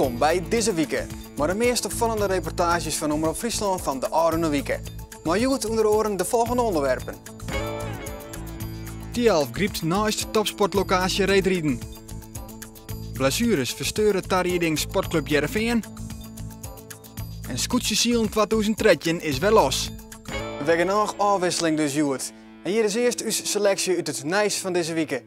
Wolkom by Dizze Wike, mei de meast opfallende reportaazjes fan Omrop Fryslân fan de ôfrûne wike. Mei hjoed ûnder oaren de folgjende ûnderwerpen. Thialf grypt neist topsportlokaasje reedriden. Blessueres fersteure tarieding Sportklup Hearrenfean. En Skûtsjesilen 2013 is wer los. Wer genôch ôfwisseling dus hjoed. En hjir is earst ús seleksje út it nijs fan dizze wike.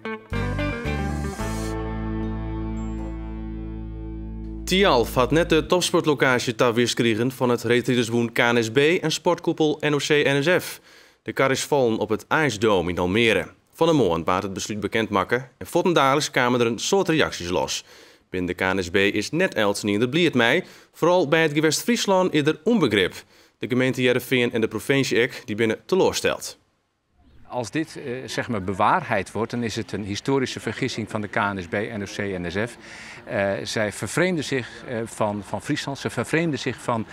Thialf hat net de topsportlokaasje tawiisd krigen fan it reedridersbûn KNSB en sportkoepel NOC-NSF. De kar is fallen op it IJsdome yn Almere. Fan 'e moarn waard it beslút bekend makke en fuortendaliks kamen der in soad reaksjes los. Binnen de KNSB is net eltsenien der bliid mei. Foaral by it Gewest Fryslân is der ûnbegrip. De gemeente Hearrenfean en de provinsje ek, dy binne teloarsteld. Als dit zeg maar bewaarheid wordt, dan is het een historische vergissing van de KNSB, NOC, NSF. Zij vervreemden zich van Friesland, ze vervreemden zich van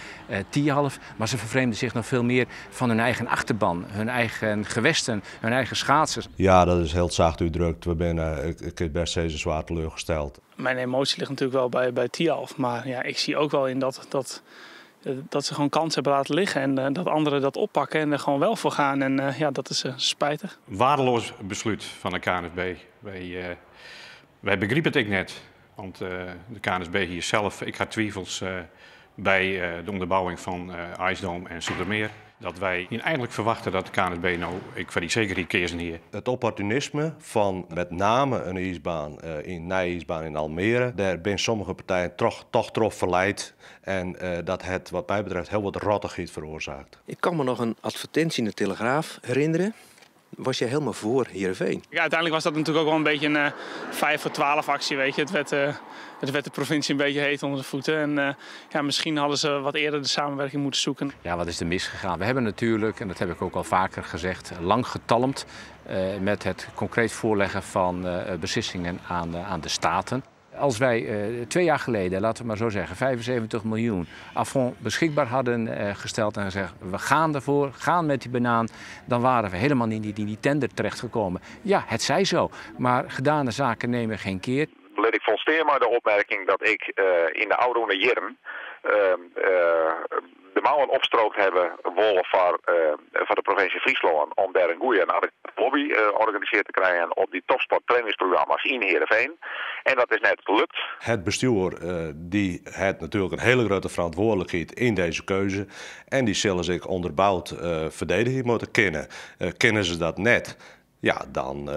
Thialf, maar ze vervreemden zich nog veel meer van hun eigen achterban, hun eigen gewesten, hun eigen schaatsers. Ja, dat is hiel sacht útdrukt. We binne, ik kin bêst sizze, swier teleursteld. Mijn emotie ligt natuurlijk wel bij Thialf, maar ja, ik zie ook wel in dat ze gewoon kansen hebben laten liggen en dat anderen dat oppakken en er gewoon wel voor gaan. En ja, dat is spijtig. Waardeloos besluit van de KNSB. Wij begrijpen het ik net, want de KNSB hier zelf, ik had twijfels bij de onderbouwing van IJsdome en Zoetermeer. Dat wij hier eigenlijk verwachten dat de KNSB nou, ik van die zekerheid kiezen hier. Het opportunisme van met name een ijsbaan in Nijijsbaan in Almere, daar zijn sommige partijen toch trof verleid en dat het wat mij betreft heel wat rottigheid veroorzaakt. Ik kan me nog een advertentie in de Telegraaf herinneren. Was jij helemaal voor Heerenveen? Ja, uiteindelijk was dat natuurlijk ook wel een beetje een 5 voor 12 actie, weet je. Het werd de provincie een beetje heet onder de voeten. En ja, misschien hadden ze wat eerder de samenwerking moeten zoeken. Ja, wat is er misgegaan? We hebben natuurlijk, en dat heb ik ook al vaker gezegd, lang getalmd met het concreet voorleggen van beslissingen aan de staten. Als wij 2 jaar geleden, laten we maar zo zeggen, 75 miljoen à fond beschikbaar hadden gesteld en gezegd, we gaan ervoor, gaan met die banaan, dan waren we helemaal niet in die tender terechtgekomen. Ja, het zij zo, maar gedane zaken nemen geen keer. Let ik volsteer maar de opmerking dat ik in de oude jaren de mouwen opstrookt hebben wollen voor de provincie Friesland om daar een goede en adequate lobby organiseerd te krijgen op die topsporttrainingsprogramma's in Heerenveen. En dat is net gelukt. Het bestuur die heeft natuurlijk een hele grote verantwoordelijkheid in deze keuze. En die zullen zich onderbouwd verdedigen moeten kennen. Kennen ze dat net? Ja, dan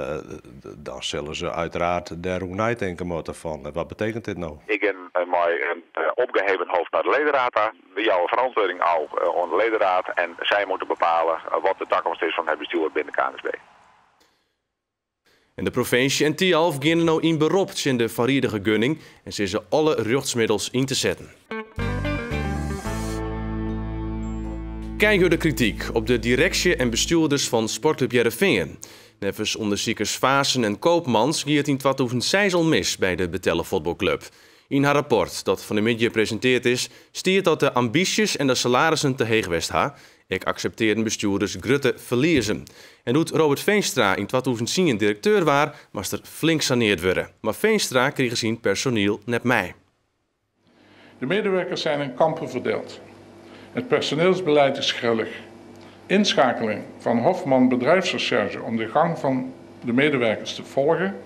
zullen ze uiteraard daar ook nadenken moeten van wat betekent dit nou? Ik ben met een opgeheven hoofd naar de ledenraad daar. We jouw verantwoording al onder de ledenraad en zij moeten bepalen wat de toekomst is van het bestuur binnen de KNSB. En de provincie en Thialf gaan nou in beroep in de variedige gunning en ze ze alle rechtsmiddels in te zetten. Kijk de kritiek op de directie en bestuurders van Sportclub Hearrenfean. Neffens onderzoekers Vazen en Koopmans ging het in 2006 al mis bij de Betelle voetbalclub. In haar rapport, dat van de midden gepresenteerd is, stiert dat de ambities en de salarissen te heeg west ha. Ik accepteerden bestuurders grutte verliezen. En doet Robert Veenstra in 2010 directeur waar, moest er flink saneerd worden. Maar Veenstra kreeg zijn personeel net mee. De medewerkers zijn in kampen verdeeld. Het personeelsbeleid is grillig. Inschakeling van Hofman Bedrijfsrecherche om de gang van de medewerkers te volgen,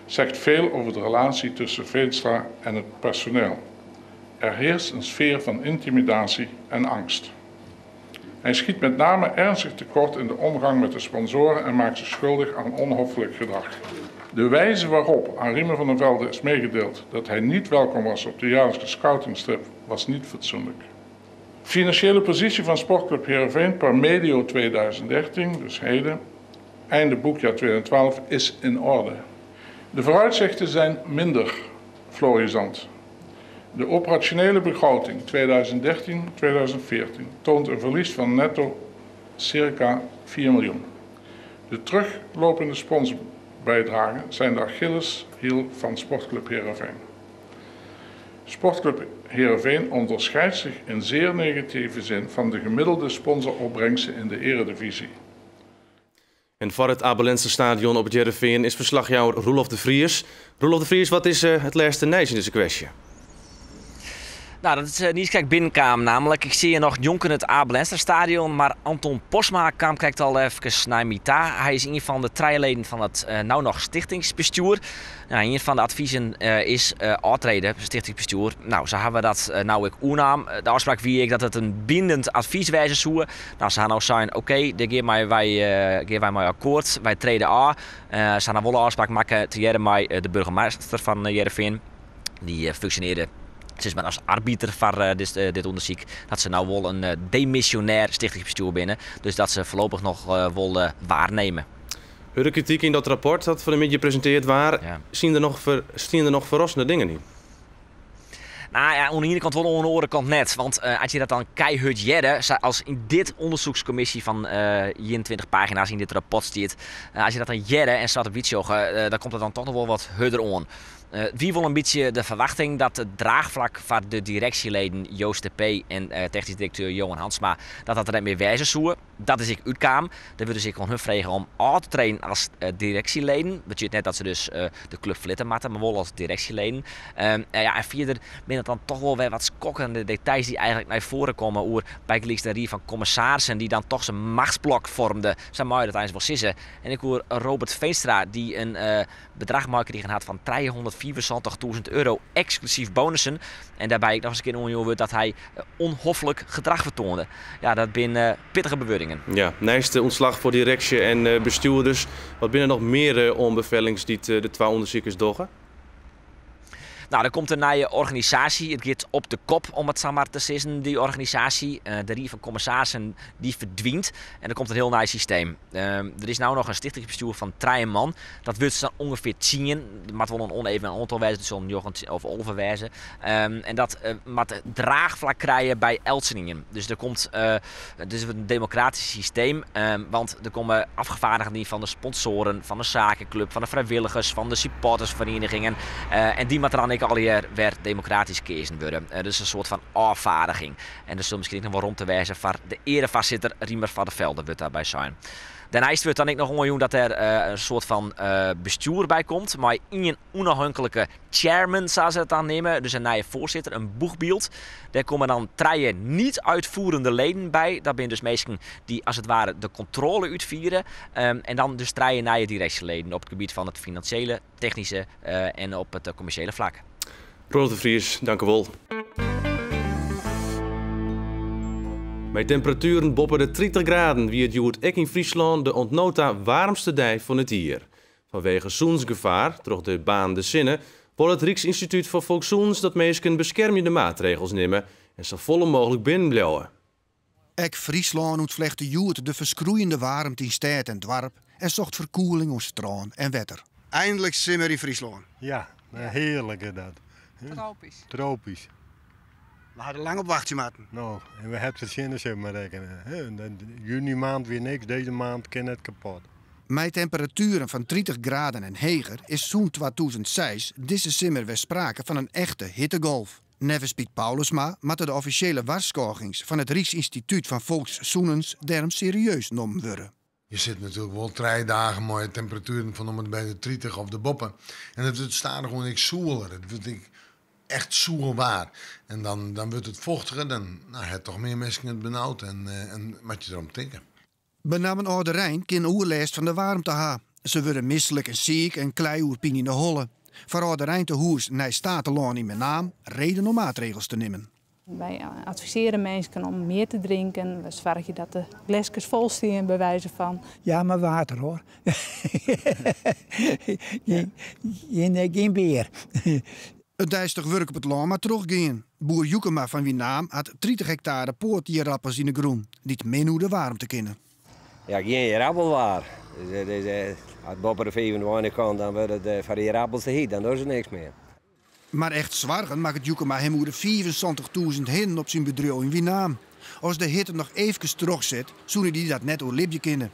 zegt veel over de relatie tussen Veenstra en het personeel. Er heerst een sfeer van intimidatie en angst. Hij schiet met name ernstig tekort in de omgang met de sponsoren en maakt zich schuldig aan onhoffelijk gedrag. De wijze waarop aan Riemer van der Velde is meegedeeld dat hij niet welkom was op de jaarlijkse scoutingstrip was niet fatsoenlijk. Financiële positie van Sportclub Heerenveen per medio 2013, dus heden, einde boekjaar 2012, is in orde. De vooruitzichten zijn minder florisant. De operationele begroting 2013-2014 toont een verlies van netto circa 4 miljoen. De teruglopende sponsorbijdragen zijn de Achilleshiel van Sportclub Heerenveen. Sportclub Heerenveen onderscheidt zich in zeer negatieve zin van de gemiddelde sponsoropbrengsten in de eredivisie. En voor het Abe Stadion op het Heerenveen is verslagjouwer Roelof de Vries. Roelof de Vries, wat is het laatste nieuws in deze kwestie? Nou, dat is niis krekt binnenkaam namelijk. Ik zie je noch njonken it Abe Lenstra stadion, mar Anton Postma kaam krekt al efkes nei my ta. Hy is ien fan de trije leden fan it no noch stichtingsbestjoer. Nou, ien fan de advizen is ôftrede, stichtingsbestjoer. Nou, sa hawwe we dat no ek oernaam. De ôfspraak wie ek dat it in binend advys wêze soe. Nou, se ha no sein, oké, dêr gean wy, gean wy mei akkoart, wy trede ôf. Se ha no wol in ôfspraak makke tegearre mei de burgemaster fan Hearrenfean. Dy funksjonearde sis mar as arbiter foar dit ûndersyk. Dat se no wol in demisjonêr stichtingsbestjoer binne. Dus dat se foarlopich noch wol waarneme. Hurde krityk yn dat rapport dat fan 'e middei presintearre waard. Stean der noch ferrassende dingen yn? Nou ja, oan de iene kant wol, oan de oare kant net. Want as je dat dan keihurd hearre, sa as yn dit ûndersykskommisje fan 21 pagina's yn dit rapport stiet, as je dat dan hearre en swart op wyt sjogge, dan komt it dan toch noch wol wat hurder oan. It wie wol in bytsje de ferwachting dat it draachflak foar de direksjeleden Joost de Pee en technysk direkteur Johan Hansma dat dat der net mear wêze soe. Dat is ek útkaam. Der wurdt dus ek oan hun frege om ôf te treden as direksjeleden. Betsjut net dat se dus de klup ferlitte moatte, mar wol as direksjeleden. Ja, en fierder binne it dan toch wol wer wat skokkende details dy't eigentlik nei foaren komme oer bygelyks de rie fan kommissarissen dy't dan toch sa'n machtsblok vormde, sa meie je dat eins wol sizze. En ek oer Robert Veenstra dy't in bedrach meikrigen hat fan 375.000 euro eksklusyf bonussen. En dêrby ek noch ris in kear oanjûn wurdt dat hy ûnhoflik gedrach fertoande. Ja, dat binne pittige bewurdingen. Ja, neist de ûntslach foar direksje en bestjoerders, wat binne der noch mear oanbefellings dy't de twa ûndersikers dogge? Nou, der komt in nije organisaasje. It giet op de kop, om it sa mar te sizzen, dy organisaasje. De Rie fan Kommissarissen dy ferdwynt en der komt in hiel nij systeem. Der is no noch in stichtingsbestjoer fan trije man. Dat wurdt sa'n ûngefear tsien. Der moat wol in ûneven oantal wêze, it sil njoggen of 11 wêze. En dat moat draachflak krije by eltsenien. Dus der komt, it is in demokratysk systeem, want der komme afgevaardigden fan de sponsoaren, fan de sakeklub, fan de frijwilligers, fan de supportersferienigingen. En dy moatte dan ek allegear wer demokratysk keazen wurde. Dus in soart fan ôffaardiging. En der sil miskien ek noch wol romte wêze foar de earefoarsitter Riemer van der Velde, wurdt dêrby sein. Dêrneist wurdt dan ek noch oanjûn dat der in soart fan bestjoer by komt mei ien ûnôfhinklike chairman, sa se it dan neame. Dus in nije foarsitter, in boechbyld. Dêr komme dan trije niet-uitvoerende leden by. Dat binne dus minsken dy't as it ware de kontrôle útfiere. En dan dus trije nije direksjeleden op it gebiet fan it finansjele, technyske en op it kommersjele flak. Roelof de Vries, dankewol. Mei temperatueren boppe de 30 graden wie it hjoed ek yn Fryslân de oant no ta waarmste dei fan it jier. Fanwege sûnensgefaar troch de baarnende sinne wol it Ryksynstitút foar Folkssûnens dat minsken beskermjende maatregels nimme en safolle mooglik binnen bliuwe. Ek Fryslân ûntflechte hjoed de ferskroeiende waarmte yn stêd en doarp en socht ferkoeling oan strân en wetter. Einlik simmer yn Fryslân. Ja, hearlik is dat. Tropysk. Tropysk. We ha der lang op wachtsje moatten. No, en we ha it fertsjinne sil mar rekkene. Juny maand wie niks, dizze maand kin net kapot. Mei temperatueren fan 30 graden en heger is sûnt 2006 dizze simmer wer sprake fan in echte hittegolf. Neffens Piet Paulusma moatte de offisjele warskôgings fan it Ryksynstitút fan Folkssûnens dêrom serieus nommen wurde. Je sit natuerlik wol trije dagen mei temperatueren fan om en by de 30 of derboppe. En it wurdt stadichoan ek soeler. It wurdt ek echt soel waar. En dan, dan wurdt it fochtiger, dan nou, ha toch mear minsken it benaud en, en moat je derom tinke. Benammen âlderein kin oerlêst fan de waarmte ha. Se wurde mislik en siik en kleie oer pine yn de holle. Foar âlderein tehûs Nij Statelân yn Menaam reden om maatregels te nimmen. Wy advisearje minsken om mear te drinken. We soargje dat de gleskes fol stean, by wize fan. Ja, mar water hoor. Gjin bier. It deistich wurk op it lân moat trochgean. Boer Jukema fan Winaam hat 30 hektare poatierappels yn 'e grûn, dy't min oer de waarmte kinne. Ja, gjin ierappelwaar. Dus, as it boppe de 25 komt, dan wurdt it foar de ierappels te hyt, dan dogge se niks mear. Mar echt soargen makket Jukema him oer de 75.000 hinnen op syn bedriuw yn Winaam. As de hitte noch eefkes trochset, soene dy dat net oerlibje kinne.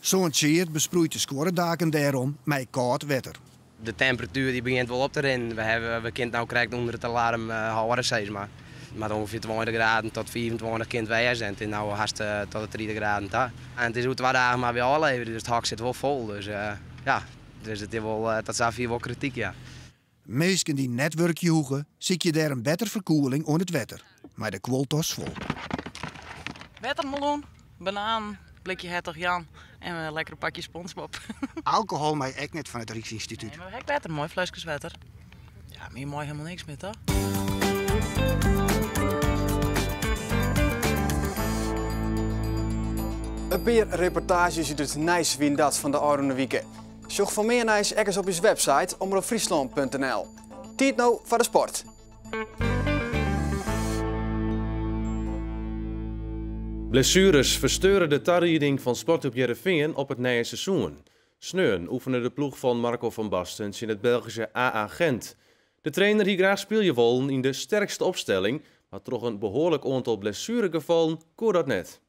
Soan Tjeerd besproeit de skuorredaken dêrom mei kâld wetter. De temperatuer dy begjint wol op te rinnen. We hawwe, we kinne it no krekt ûnder it alarm hâlde, sis mar. It moat ûngefear 20 graden tot 25 kin it wêze en it is no hast tot de 30 graden ta. En it is oer twa dagen moatte wy ôfleverje, dus it hok sit wol fol. Dus ja, dus it is wol tot safier wol krityk, ja. Minsken dy't net wurkje hoege, sykje dêrom better ferkuolling oan it wetter, mei de kuoltas fol. Wettermeloen, bananen, blikje Hertog Jan en in lekker pakje SpongeBob. Alkohol mei ek net fan it Ryksynstitút. Nee, mar we ha ek wetter, moai fleskes wetter. Ja, mear mei helemaal niks mear, toch? In pear reportaazjes út it nijs wiene dat fan de ôfrûne wike. Sjoch foar mear nijs ek ris op ús website omropfryslân.nl. Tiid no foar de sport. Blessueres fersteure de tarieding fan Sportklub Hearrenfean op it nije seizoen. Sneon oefene de ploech fan Marco van Basten tsjin it Belgyske AA Gent. De trainer hie graach spylje wollen yn de sterkste opstelling, mar troch in behoarlik oantal blessueregefallen koe dat net.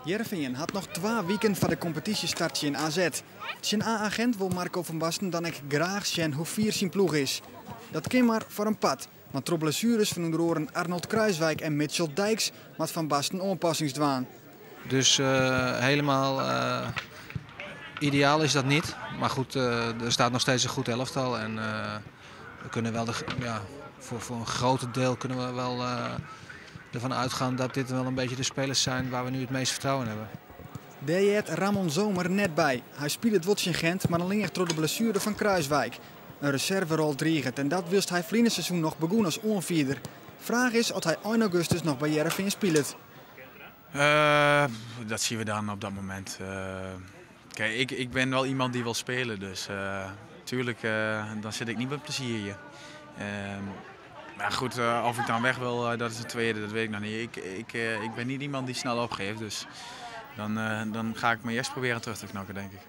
Hearrenfean hat noch twa wiken foar de kompetysjestart tsjin AZ. Tsjin AA Gent wol Marco van Basten dan ek graach sjen hoe fier syn ploech is. Dat kin mar foar in part, want troch blessueres fan ûnder oaren Arnold Kruiswijk en Mitchell Dijks moat Van Basten oanpassings dwaan. Dus helemaal ideaal is dat niet. Maar goed, er staat nog steeds een goed elftal. En we kunnen wel de, ja, voor een groot deel kunnen we wel ervan uitgaan dat dit wel een beetje de spelers zijn waar we nu het meest vertrouwen in hebben. Dêr heart Ramon Zomer net by. Hy spilet wol tsjin Gent, mar allinnich troch de blessuere fan Kruiswijk. In reserverol driget en dat wylst hy ferline seizoen noch begûn as oanfierder. Fraach is oft hy ein augustus noch by Hearrenfean spilet. Dat zien we dan op dat moment. Kijk, ik ben wel iemand die wil spelen, dus tuurlijk, dan zit ik niet met plezier hier. Maar goed, of ik dan weg wil, dat is een tweede, dat weet ik nog niet. Ik ben niet iemand die snel opgeeft, dus dan ga ik me eerst proberen terug te knokken, denk ik.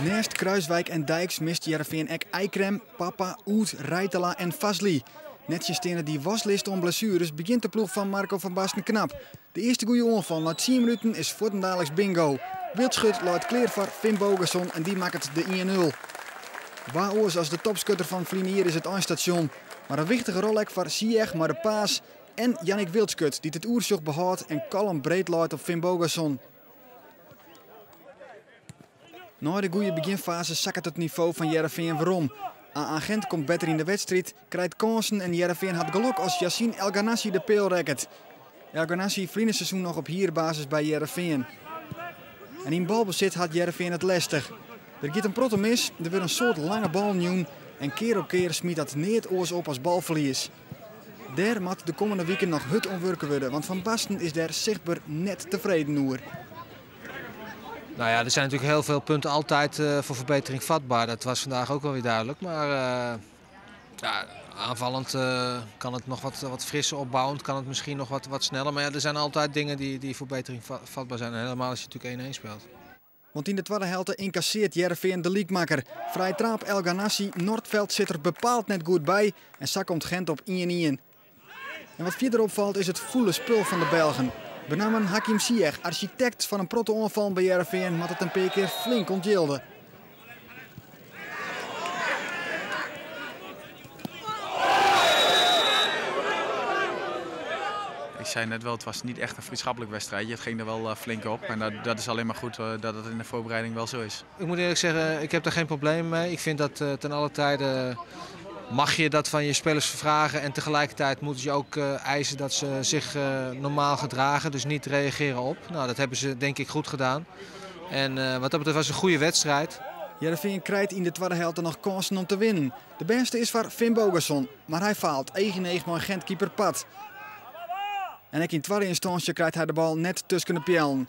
Neist Kruiswijk en Dijks mist Hearrenfean ek Eikrem, Papa, Oet, Rijtela en Vasli. Nettsjinsteande dy waslist oan blessueres begjint de ploech fan Marco van Basten knap. De earste goede oanfal nei 10 minuten is fuortendaliks bingo. Wildschut leit klear foar Finnbogason en dy makket de 1-0. Wa oars as de topskutter fan ferline jier is it einstasjon. Mar in wichtige rol ek foar Ziyech mei de paas en Yanic Wildschut dy't it oersjoch behâldt en kalm breed leit op Finnbogason. Nei de goede begjinfaze sakket it nivo fan Hearrenfean werom. AA Gent komt better yn de wedstriid, krijt kânsen en Hearrenfean hat gelok as Yassine El Ghanassy de peal rekket. El Ghanassy ferline seizoen noch op hierbasis by Hearrenfean. En yn balbesit hat Hearrenfean it lestich. Der giet in protte mis, der wurdt in soad lange ballen jûn en kear op kear smyt dat neat oars op as balferlies. Dêr moat de kommende wiken noch hurd oan wurke wurde, want Van Basten is dêr sichtber net tefreden oer. Nou ja, er zijn natuurlijk heel veel punten altijd voor verbetering vatbaar. Dat was vandaag ook wel weer duidelijk. Maar ja, aanvallend kan het nog wat frisser opbouwend, kan het misschien nog wat sneller. Maar ja, er zijn altijd dingen die voor verbetering vatbaar zijn. En helemaal als je natuurlijk 1-1 speelt. Want yn de twadde helte ynkassearret Hearrenfean de lykmakker. Frije traap El Ghanassy, Nordfeldt sit der bepaald net goed by en sa komt Gent op 1-1. En wat fierder opfalt is it fûle spul fan de Belgen. Benammen Hakim Ziyech, arsjitekt fan in protte oanfallen by Hearrenfean, moat it in pear kear flink ûntjilde. Ik zei net wel, het was niet echt een vriendschappelijk wedstrijdje. Het ging er wel flink op en dat is alleen maar goed dat het in de voorbereiding wel zo is. Ik moet eerlijk zeggen, ik heb daar geen probleem mee. Ik vind dat ten alle tijde mag je dat van je spelers vragen en tegelijkertijd moeten ze ook eisen dat ze zich normaal gedragen, dus niet reageren op. Dat hebben ze denk ik goed gedaan. En wat dat betreft was het een goede wedstrijd. Hearrenfean krijt yn de twadde helte noch kânsen om te winnen. De bêste is foar Finnbogason, mar hy faalt. Each yn each mei Gent-keeper Padt. En ek yn twadde ynstânsje krijt hy de bal net tusken de peallen.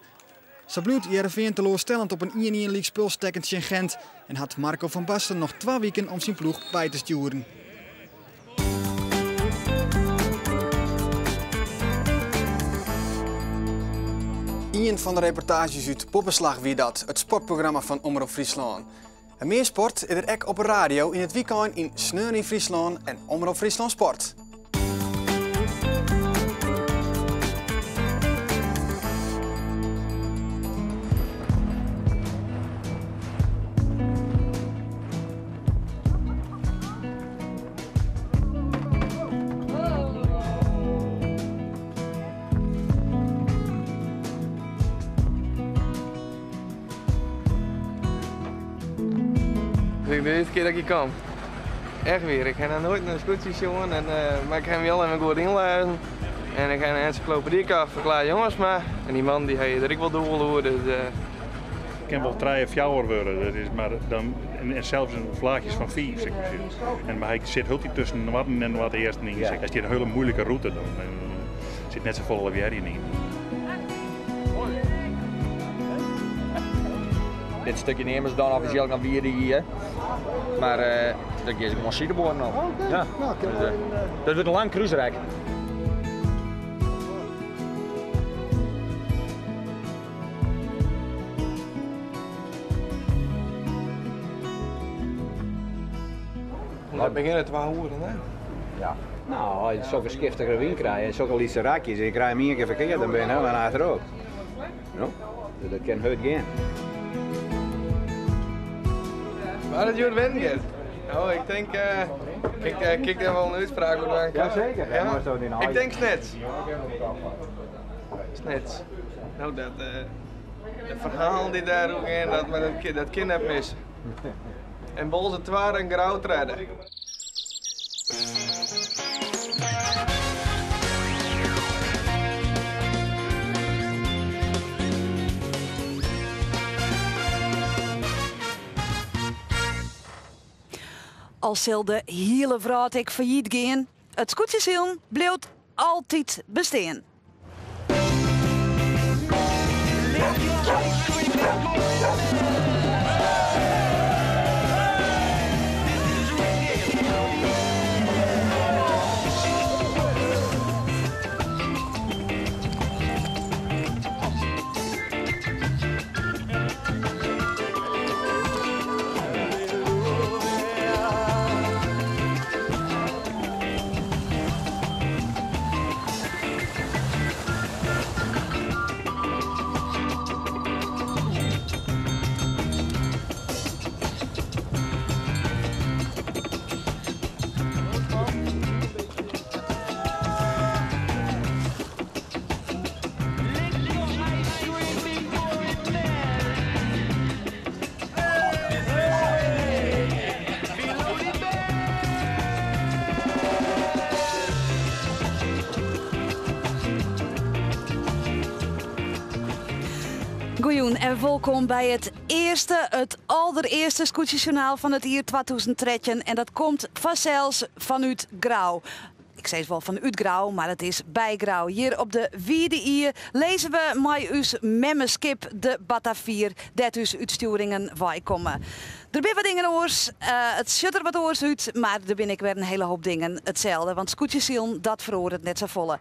Sa bliuwt Hearrenfean teloarstellend op in 1-1 lykspul stekken tsjin Gent en hat Marco van Basten noch 2 wiken om syn ploech by te stjoeren. Ien fan de reportaazjes út Boppeslach wie dat, it sportprogramma fan Omrop Fryslân. En mear sport is der ek op 'e radio yn it wykein yn Sneon yn Fryslân en Omrop Fryslân Sport. Ik denk de eerste keer dat ik hier kom. Echt wier, ik ha noch noait in skûtsje sjoen, en, mar ik ha my al even goed ynlêzen. En ik ha in ensyklopedy kocht fan Klaas Jongsma. En dy man dy ha der ek wol doel oer, dus... It kin wol trije, fjouwer wurde, dat is mar dan, en sels in flaachjes fan fiif, sil ik mar sizze. En, mar hy sit hieltyd tusken noarden en noardeasten yn. Ja. Hy stiet in hiele muoilike rûte dan. Der sit net safolle wjerjen yn. Dit stukje neame se dan offisjeel dan Wierde Ie. Mar uh, dat gean se gewoan sidebuorren op. Oké. Ja. Nou, dus, uh, dat wurdt in lang krúsrek. We begjinne twa oeren, hè? Ja. Nou, as je sokke skiftige wyn krije en sokke lytse rakjes, en je krije him ien kear ferkeard, dan bin je hiel achterop. No, dus dat kin hurd gean. Waar it hjoed winnen giet? No, ik tink, uh, ik, uh, kijk dêr wol in útspraak oer dwaan. Ja, seker. Ja? Ik tink Snits. Snits. No, dat, uh, de ferhalen dy't dêr oer gean, dat, mar dat, dat kin net misse. En Boalsert twadde en Grou tredde. Al sil de hiele wrâld ek fallyt gean, it skûtsjesilen bliuwt altyd bestean. Goejûn en wolkom by it earste, it alderearste skûtsjesjoernaal fan it jier 2013. En dat komt fansels fanút Grou. Ik sis wol fanút Grou, mar it is by Grou. Hjir op de Wide Ie lizze we mei ús memmeskip de Batavier, dêr't ús útstjoeringen weikomme. Der binne wat dingen oars, it sjocht der wat oars út, mar der binne ek wer in hiele hoop dingen itselde, want skûtsjesilen, dat feroaret net safolle.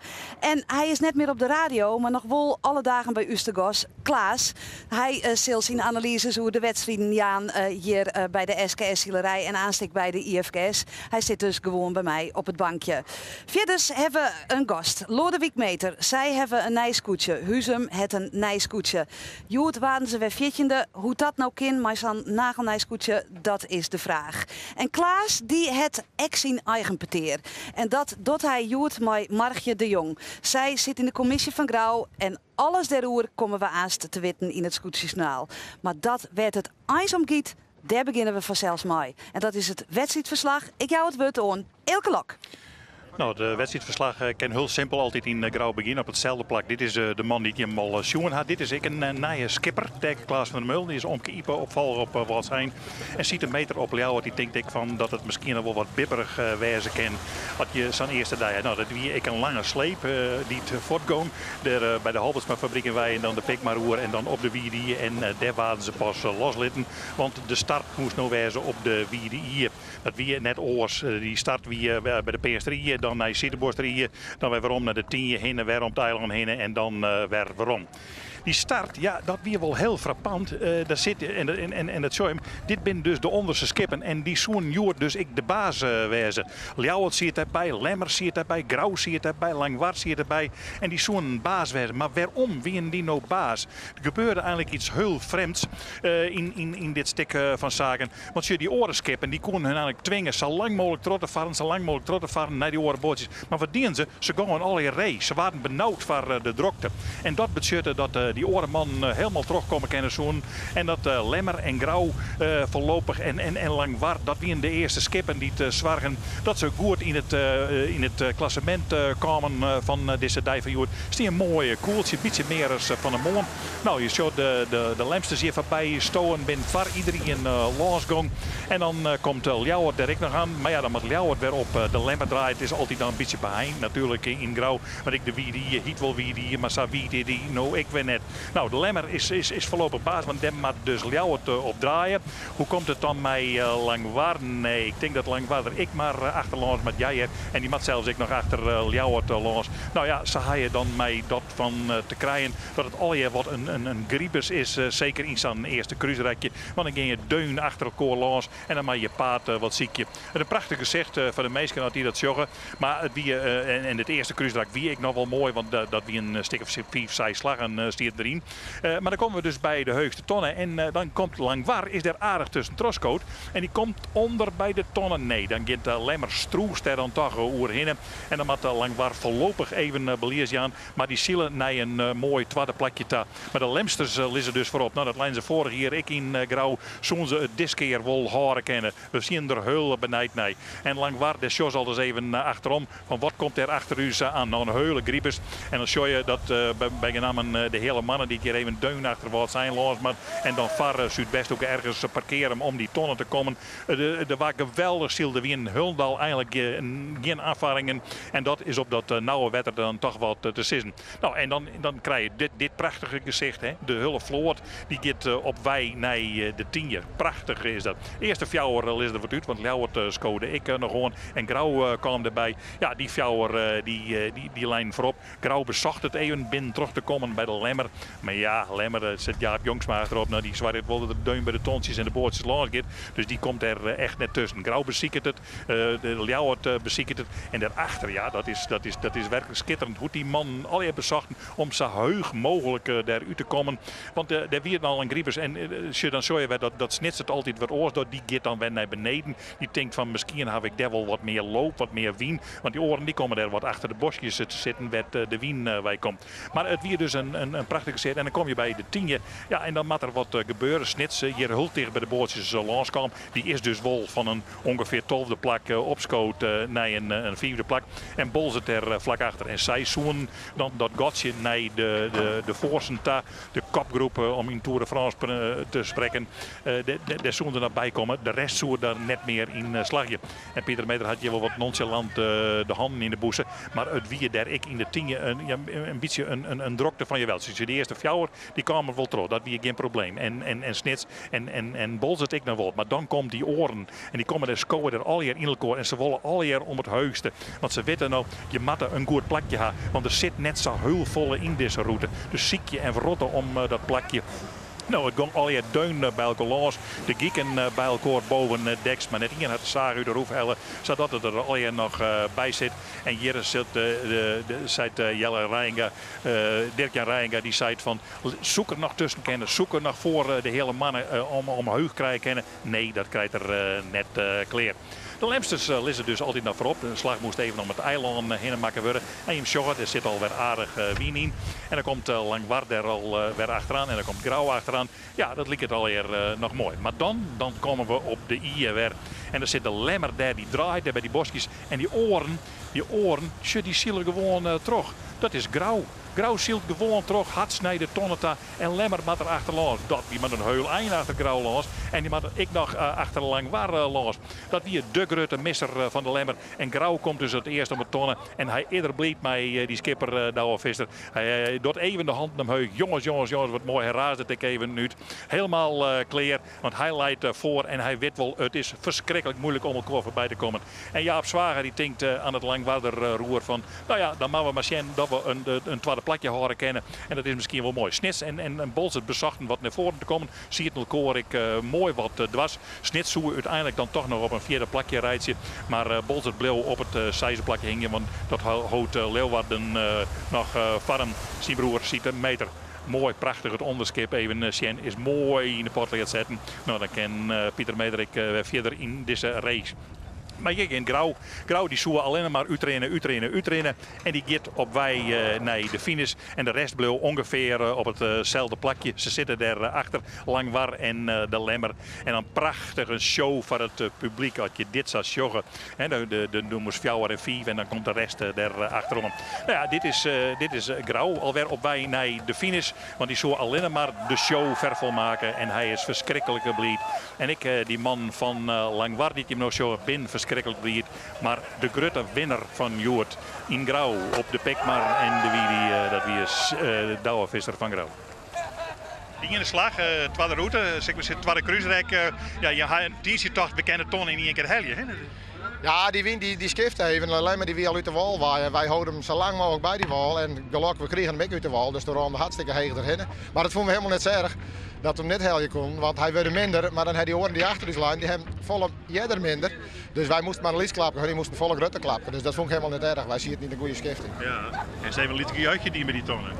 En hy is net mear op de radio, mar noch wol alle dagen by ús te gast, Klaas. Hy sil syn analyzes oer de wedstriden jaan hjir by de SKS-silerij en aanst ek by de IFKS. Hy sit dus gewoan by my op it bankje. Fierders hawwe we in gast, Loadewyk Meeter. Sy hawwe in nij skûtsje. Huzum hat in nij skûtsje. Hjoed waarden se wer fjirtjinde. Hoe't dat no kin mei sa'n nagelnij skûtsje, dat is de fraach. En Klaas dy hat ek syn eigen petear. En dat docht hy hjoed mei Margje de Jong. Sy sit yn de kommisje fan Grou en alles dêroer komme we aanst te witten yn it skûtsjesjoernaal. Mar dat wêr't it eins om giet, dêr begjinne we fansels mei. En dat is it wedstriidferslach. Ik jou it wurd oan Eelke Lok. No, it wedstriidferslach kin hiel simpel altyd yn Grou begjinne op itselde plak. Dit is de man dy't jim al sjoen ha. Dit is ek in nije skipper, Teake Klaas van der Meulen. Dy is omke Ype opfolger op Wâldsein. En Siete Meeter op Ljouwert, dy tinkt ek fan dat it miskien noch wol wat bibberich wêze kin as je sa'n earste dei ha. No, dat wie ek in lange sleep dy't fuortgong. Dêr by de Halbertsma-fabryk wei en dan de Pikmar oer en dan op de Wide Ie. En dêr waarden se pas loslitten, want de start moast no wêze op de Wide Ie. Dat wie net oars. Dy start wie by de Peanster Ie, dan nei Sidebuorster Ie, dan wer werom nei de Tynje hinne, wer om it eilân hinne en dan wer werom. Dy start, ja, dat wie wol hiel frappant. Dêr sit, en, en, en dat sjoch jim, dit binne dus de ûnderste skippen en dy soenen hjoed dus ek de baas wêze. Ljouwert siet dêrby, Lemmer siet dêrby, Grou siet dêrby, Langwar siet dêrby en dy soenen baas wêze. Mar wêrom wienen dy no baas? Der gebeurde eigenlik iets hiel frjemds yn dit stik fan saken. Want sjoch, dy oare skippen dy koenen hun eigenlik twinge sa lang mooglik troch te farren, sa lang mooglik troch te farren nei dy oare boatsjes. Mar wat dienen se? Se gongen allegear ree. Se waarden benaud foar de drokte. En dat betsjutte dat dy oare mannen helemaal trochkomme kinne soenen. En dat Lemmer en Grou foarlopich en Langwar, dat wienen de earste skippen dy't soargen dat se goed yn it yn it klassemint kamen fan dizze dei fan hjoed. Stie in moai koeltsje, bytsje mear as fan 'e moarn. No, je sjogge de de Lemsters hjir foarby stowen, bin foar iderien lânsgong. En dan komt Ljouwert der ek noch oan. Mar ja, dan moat Ljouwert wer op de Lemmer draaie. It is altyd dan in bytsje beheind natuerlik yn Grou. Want ek de wiide ie hyt wol wiide ie, mar sa wiid is dy no ek wer net. No, de Lemmer is is foarlopich baas, want dêr moat dus Ljouwert op draaie. Hoe komt it dan mei Langwar? Nee, ik tink dat Langwar der ek mar achterlâns moat. Ja hear, en dy moat sels ek noch achter Ljouwert lâns. No ja, sa ha je dan mei dat fan te krijen dat it allegear wat in gribus is, seker yn sa'n earste krúsrekje. Want dan gean je deun achter elkoar lâns en dan moat je paad wat sykje. It in prachtich gesicht foar de minsken as dy dat sjogge. Mar it wie, en it earste krúsrak wie ek noch wol moai, want dat wie in stik of fiif, seis slaggen stiet deryn. Mar dan komme we dus by de heechste tonne en dan komt Langwar, is dêr aardich tuskentroch skood en dy komt ûnder by de tonne. Nee, dan giet Lemmer Stroest dêr dan toch oerhinne en dan moat Langwar foarlopich even belies jaan. Mar dy sile nei in moai twadde plakje ta. Mar de Lemsters lizze dus foarop. No, dat leinen se foarich jier ek yn Grou. Soenen se it diskear wol hâlde kinne? We sienen der heul benijd nei. En Langwar, dêr sjochst al ris even achterom fan wat komt dêr achter ús aan. No in heule gribus. En dan sjoch je dat bygenammen de heale mannen dy't hjir even deun achter Wâldsein lâns moat en dan foar Súdwesthoeke ergens parkeare om dy tonne te kommen. Der waard geweldich syld. Der wienen hielendal eigenlik gjin ôffarringen. En dat is op dat nauwe wetter dan toch wat te sizzen. No, en dan, dan krij je dit, dit prachtige gesicht. Hè? De hiele float dy giet op wei nei de Tynje. Prachtich is dat. Earste fjouwer lizze der wat út, want Ljouwert skode ek noch oan. En Grou kaam derby. Ja, dy fjouwer dy, dy, dy leinen foarop. Grou besocht it even binnen troch te kommen by de Lemmer. Mar ja, Lemmer sit Jaap Jongsma achterop. No, dy soarget wol dat er deun by de tontsjes en de boatsjes lâns giet. Dus dy komt der echt net tusken. Grou besiket it. De Ljouwert besiket it. En dêrachter, ja, dat is, dat is, dat is werklik skitterend hoe't dy mannen allegear besochten om sa heech mooglik dêr út te kommen. Want dêr wie it al in gribus. En sjoch, dan sjoch je wer dat, dat Snits it altyd wat oars docht. Dy giet dan wer nei beneden. Dy tinkt fan miskien haw ik dêr wol wat mear loop, wat mear wyn. Want dy oaren dy komme dêr wat achter de boskjes te sitten wêr't de wyn wei komt. Mar it wie dus in, in prachtige set. En dan kom je by de Tynje. Ja, en dan moat der wat gebeure. Snits hjir hiel ticht by de boatsjes lâns kaam. Dy is dus wol fan in ûngefear tolfde plak opskood nei in fiifde plak. En Boalsert der flak achter. En sy soenen dan dat gatsje nei de, de, de foarsten ta, de kopgroep om yn Tour de France te sprekken, dêr soenen se noch by komme. De rest soe der net mear yn slagje. En Pieter Meeter hat hjir wol wat nonchalant de hannen yn de bûse. Mar it wie dêr ek yn de Tynje in, ja, in bytsje in, in, in drokte fan jewelste. De earste fjouwer dy kamen wol troch, dat wie gjin probleem. En, en, en Snits en, en, en Boalsert ek noch wol. Mar dan komt dy oaren en dy komme der skowe der allegear yn elkoar en se wolle allegear om it heechste. Want se witte no, je moatte in goed plakje ha, want der sit net sa hiel folle yn dizze rûte. Dus sykje en wrotte om dat plakje. No, it gong allegear deun by elkoar lâns. De giken by elkoar boven deks, mar net ien hat de saach út de roef helle, sadat it der allegear noch by sit. En hjir sit, seit Jelle Reijenga, Dirk-Jan Reijenga, dy seit fan, soe ik der noch tusken kinne, soe ik der noch foar de heale manne omheech krije kinne? Nee, dat krijt er net klear. De Lemsters lizze dus altyd noch foarop. De slach moast even om it eilân hinne makke wurde. En jim sjogge, der sit al wer aardich wyn yn. En dan komt Langwar der al wer achteroan en dan komt Grou achteroan. Ja, dat liket allegear noch moai. Mar dan, dan komme we op de Ie wer. En dan sit de Lemmer dêr, dy draait dêr by dy boskjes. En dy oaren, dy oaren, sjoch, dy sile gewoan troch. Dat is Grou. Grou sylt gewoan troch, hats nei de tonne ta en Lemmer moat der achterlâns. Dat wie mar in heul ein achter Grou lâns en dy moat ek noch achter Langwar lâns. Dat wie de grutte misser fan de Lemmer. En Grou komt dus it earst om 'e tonne en hy is der bliid mei, dy skipper Douwe Visser. Hy docht even de handen omheech. Jonges, jonges, jonges, wat moai. Hy raasde it ek even út. Helemaal klear, want hy leit foar en hy wit wol, it is ferskriklik moeilik om elkoar foarby te kommen. En Jaap Zwager dy tinkt aan it Langwarder roer fan, no ja, dan moatte we mar sjen dat we in twadde plakje hâlde kinne. En dat is miskien wol moai. Snits en Boalsert besochten wat nei foaren te kommen, sieten elkoar ek moai wat dwars. Snits soe úteinlik dan toch noch op in fjirde plakje reitsje, mar Boalsert bleau op it seisde plakje hingjen, want dat hold Leeuwarden noch foar him. Syn broer Siete Meeter. Moai, prachtich it ûnderskip even sjen, is moai yn de potlead setten. No, dan kin Pieter Meeter ek wer fierder yn dizze race. Mar hjir gjin Grou. Grou dy soe allinne mar útrinne, útrinne, útrinne. En dy giet op wei nei de finish. En de rest bleau ûngefear op itselde plakje. Se sitte dêr achter Langwar en de Lemmer. En dan prachtige show foar it publyk as je dit sa sjogge. De nûmers 4 en 5 en dan komt de rest der achteroan. No ja, dit is, dit is Grou alwer op wei nei de finish. Want dy soe allinne mar de show ferfolmakke en hy is ferskriklik bliid. En ek dy man fan Langwar dy't jim no sjogge, bin ferskriklik bliid. Mar de grutte winner fan hjoed yn Grou op de Pikmar en de wie dy, dat wie Douwe Visser fan Grou. De iene slach, twadde rûte, sil ik mar sizze, twadde krúsrek. Ja, je ha tiisdei tocht, we kinne de ton yn ien kear helje. Ja, dy wyn dy skifte even, allinne mar dy wie al út de wâl wei. En wy holden him sa lang mooglik by dy wâl. En gelokkich, we krigen him ek út de wâl, dus doe rûnen we hartstikke heech derhinne. Mar dat fûnen we helemaal net sa erch dat we him net helje koenen, want hy wurde minder. Mar dan ha dy oaren dy't achter ús leinen, dy ha him folle earder minder. Dus wy moasten mar in lyts klapke, dy moasten folle grutter klapke. Dus dat fûn ik helemaal net erch. Wy sieten yn de goede skifting. Ja, en se even in lyts gejuichje dien by dy tonne.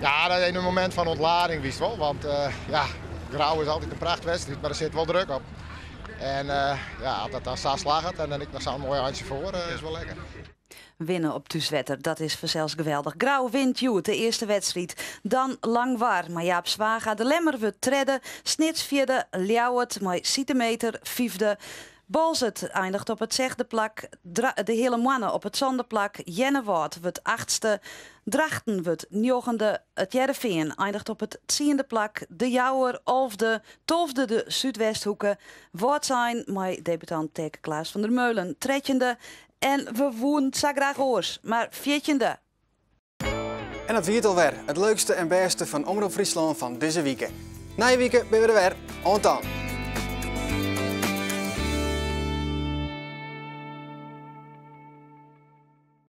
Ja, dat is in momint fan ûntlading, witst wol. Want ja, Grou is altyd in prachtwedstriid, mar der sit wol druk op. En ja, as dat dan sa slagget en dan ek noch sa'n moai eintsje foar, is wol lekker. Winne op thúswetter, dat is fansels geweldich. Grou wint hjoed de earste wedstriid. Dan Langwar mei Jaap Zwaga. De Lemmer wurdt tredde, Snits fjirde, Ljouwert mei Siete Meeter fyfde. Boalsert einiget op it sechde plak, de Heale Moanne op it sânde plak, Earnewâld wurdt achtste, Drachten wurdt njoggende, It Hearrenfean einiget op it tsiende plak, De Jouwer alfde, tolfde de Súdwesthoeke, Wâldsein mei debutant Taeke Klaas van der Meulen trettjinde en we woenen it sa graach oars, mar fjirtjinde. En dat wie it alwer, it leukste en bêste fan Omrop Fryslân fan dizze wike. Nije wike binne we der wer. Oant dan!